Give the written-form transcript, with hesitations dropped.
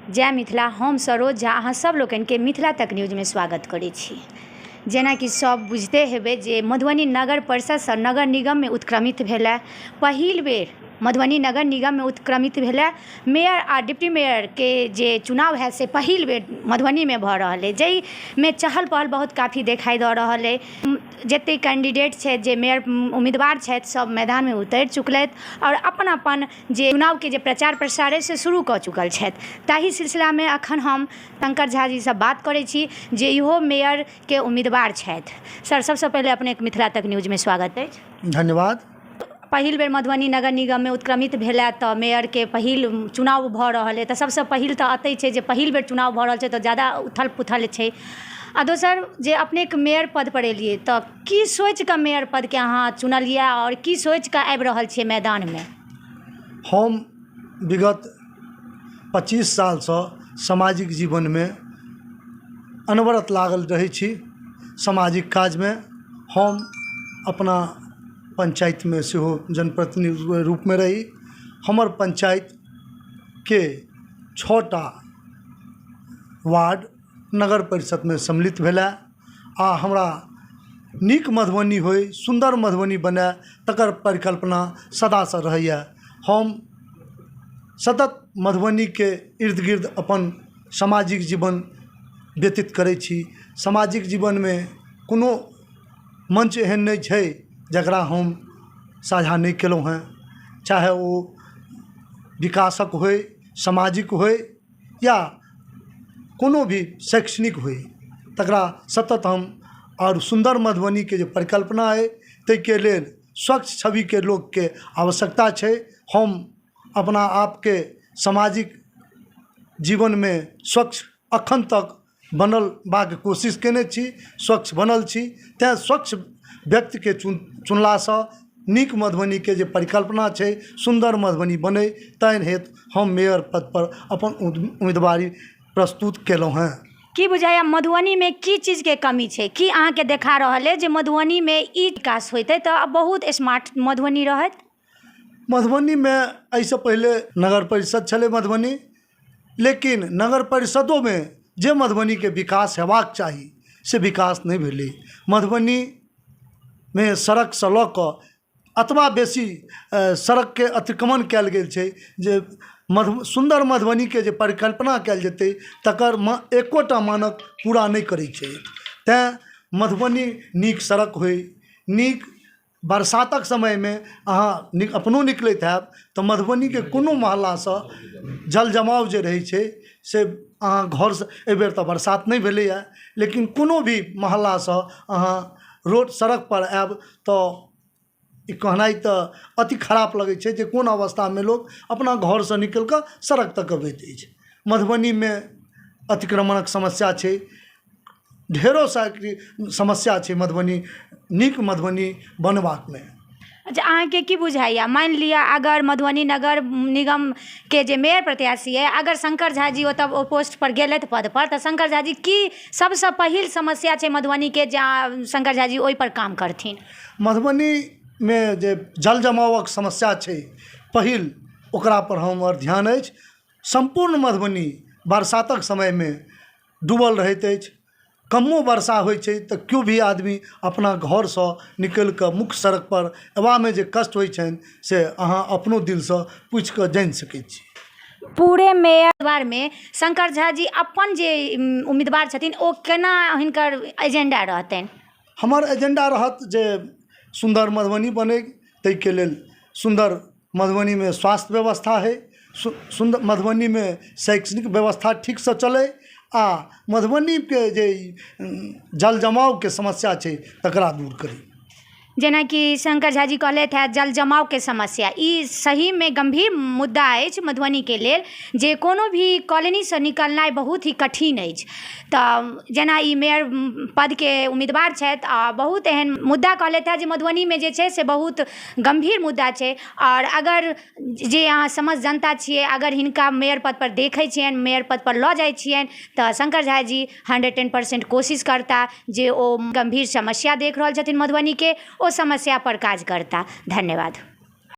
जय मिथिला। हम सरोज झा अहाँ सब लोकनिके मिथिला तक न्यूजमे स्वागत करै छी। जेनाकि सब बुझिते हेबै जे मधुबनी नगर परिषदसँ नगर निगममे उत्क्रमित भेलै। पहिल बेर मधुबनी नगर निगममे उत्क्रमित भेलै। मेयर आ डिप्टी मेयरके जे चुनाव हैत से पहिल बेर मधुबनीमे भऽ रहल अइ, जाहिमे चहल पहल बहुत काफी देखाइ दऽ रहल अइ। जतेक कैंडिडेट छथि, जे मेयर उम्मीदवार छथि, सब मैदानमे उतरि चुकलथि आओर अपन अपन जे चुनावके जे प्रचार प्रसार अइ से शुरू कऽ चुकल छथि। ताहि सिलसिलामे अखन हम शंकर झा जीसँ बात करै छी, जे इहो मेयरके उम्मीदवार छथि। सर, सबसँ पहिले अपनेके मिथिला तक न्यूजमे स्वागत अछि। धन्यवाद। पहिल बेर मधुबनी नगर निगममे उत्क्रमित भेलै तऽ मेयरके पहिल चुनाव भऽ रहल अइ, तऽ सबसँ पहिल तऽ एतै छै जे पहिल बेर चुनाव भऽ रहल छै तऽ ज्यादा उथल पुथल छै। आ दोसर जे अपनेके मेयर पदपर एलियै तऽ की सोचिकऽ मेयर पदके अहाँ चुनलियै आओर की सोचिकऽ आबि रहल छियै मैदानमे? हम विगत 25 सालसँ सामाजिक जीवनमे अनवरत लागल रहै छी। सामाजिक काजमे हम अपना पंचायतमे सेहो जनप्रतिनिधि रूपमे रही। हमर पंचायतके 6टा वार्ड नगर परिषदमे सम्मिलित भेलै आ हमरा नीक मधुबनी होइ, सुन्दर मधुबनी बनै, तकर परिकल्पना सदासँ रहैए। हम सतत मधुबनीके इर्द गिर्द अपन सामाजिक जीवन व्यतीत करै छी। सामाजिक जीवनमे कोनो मंच एहन नहि छै जकरा हम साझा नहि केलहुँ हेँ, चाहे ओ विकासक होइ, सामाजिक होइ या कोनो भी शैक्षणिक होइ, तकरा सतत हम आओर सुन्दर मधुबनीके जे परिकल्पना अइ ताहिके लेल स्वच्छ छविके लोकके आवश्यकता छै। हम अपना आपके सामाजिक जीवनमे स्वच्छ अखन तक बनलबाक कोशिश केने छी, स्वच्छ बनल छी। तैँ स्वच्छ व्यक्तिके चुनलासँ नीक मधुबनीके जे परिकल्पना छै, सुन्दर मधुबनी बनै, ताहि हेतु हम मेयर पदपर अपन उम्मीदवारी प्रस्तुत केलहुँ हेँ। की बुझाइए मधुबनीमे की चीजके कमी छै? की अहाँके देखा रहल अइ जे मधुबनीमे ई विकास होइतै तऽ बहुत स्मार्ट मधुबनी रहैत? मधुबनीमे एहिसँ पहिले नगर परिषद छलै मधुबनी, लेकिन नगर परिषदोमे जे मधुबनीके विकास हेबाक चाही से विकास नहि भेलै। मधुबनीमे सड़कसँ लऽ कऽ एतबा बेसी सड़कके अतिक्रमण कयल गेल छै जे सुन्दर मधुबनीके जे परिकल्पना कयल जेतै तकर एकोटा मानक पूरा नहि करै छै। तैँ मधुबनी नीक सड़क होइ, नीक बरसातक समयमे अहाँ अपनो निकलैत हैब तऽ मधुबनीके कोनो मोहल्लासँ जल जमाव जे रहै छै से अहाँ घरसँ, एहिबेर तऽ बरसात नहि भेलैए, लेकिन कोनो भी मोहल्लासँ अहाँ रोड सड़कपर आयब तऽ ई कहनाइ तऽ अति खराप लगै छै जे कोन अवस्थामे लोक अपना घरसँ निकलि कऽ सड़क तक अबैत अछि। मधुबनीमे अतिक्रमणक समस्या छै, ढेरो समस्या छै मधुबनी नीक मधुबनी बनबाकमे। अच्छा, अहाँके की बुझाइए, मानि लिअ अगर मधुबनी नगर निगमके जे मेयर प्रत्याशी अइ, अगर शंकर झा जी ओतऽ ओ पोस्टपर गेलथि पदपर, तऽ शंकर झा जी की सबसँ पहिल समस्या छै मधुबनीके जे शंकर झा जी ओहिपर काम करथिन? मधुबनीमे जे जल जमावक समस्या छै पहिल ओकरापर हमर ध्यान अछि। सम्पूर्ण मधुबनी बरसातक समयमे डूबल रहैत अछि। कमो वर्षा होइ छै तऽ केओ भी आदमी अपना घरसँ निकलि कऽ मुख्य सड़कपर अयबामे जे कष्ट होइ छनि से अहाँ अपनो दिलसँ पूछि कऽ जानि सकै छी। पूरे मेयर में शंकर झा जी अपन जे उम्मीदवार छथिन ओ केना हिनकर एजेंडा रहतनि? हमर एजेंडा रहत जे सुन्दर मधुबनी बनै, ताहिके लेल सुन्दर मधुबनीमे स्वास्थ्य व्यवस्था होइ, सुन्दर मधुबनीमे शैक्षणिक व्यवस्था ठीकसँ चलै आ मधुबनीके जे जल जमावके समस्या छै तकरा दूर करी। जेनाकि शंकर झा जी कहलथि हेँ जल जमावके समस्या, ई सहीमे गम्भीर मुद्दा अछि मधुबनीके लेल, जे कोनो भी कॉलोनीसँ निकलनाइ बहुत ही कठिन अछि। तऽ जेना ई मेयर पदके उम्मीदवार छथि आ बहुत एहन मुद्दा कहलथि हेँ जे मधुबनीमे जे छै से बहुत गम्भीर मुद्दा छै। आओर अगर जे अहाँ समस्त जनता छियै, अगर हिनका मेयर पदपर देखै छियनि, मेयर पदपर लऽ जाइ छियनि, तऽ शंकर झा जी 110% कोशिश करता जे ओ गम्भीर समस्या देख रहल छथिन मधुबनीके, ओ समस्यापर काज करता। धन्यवाद।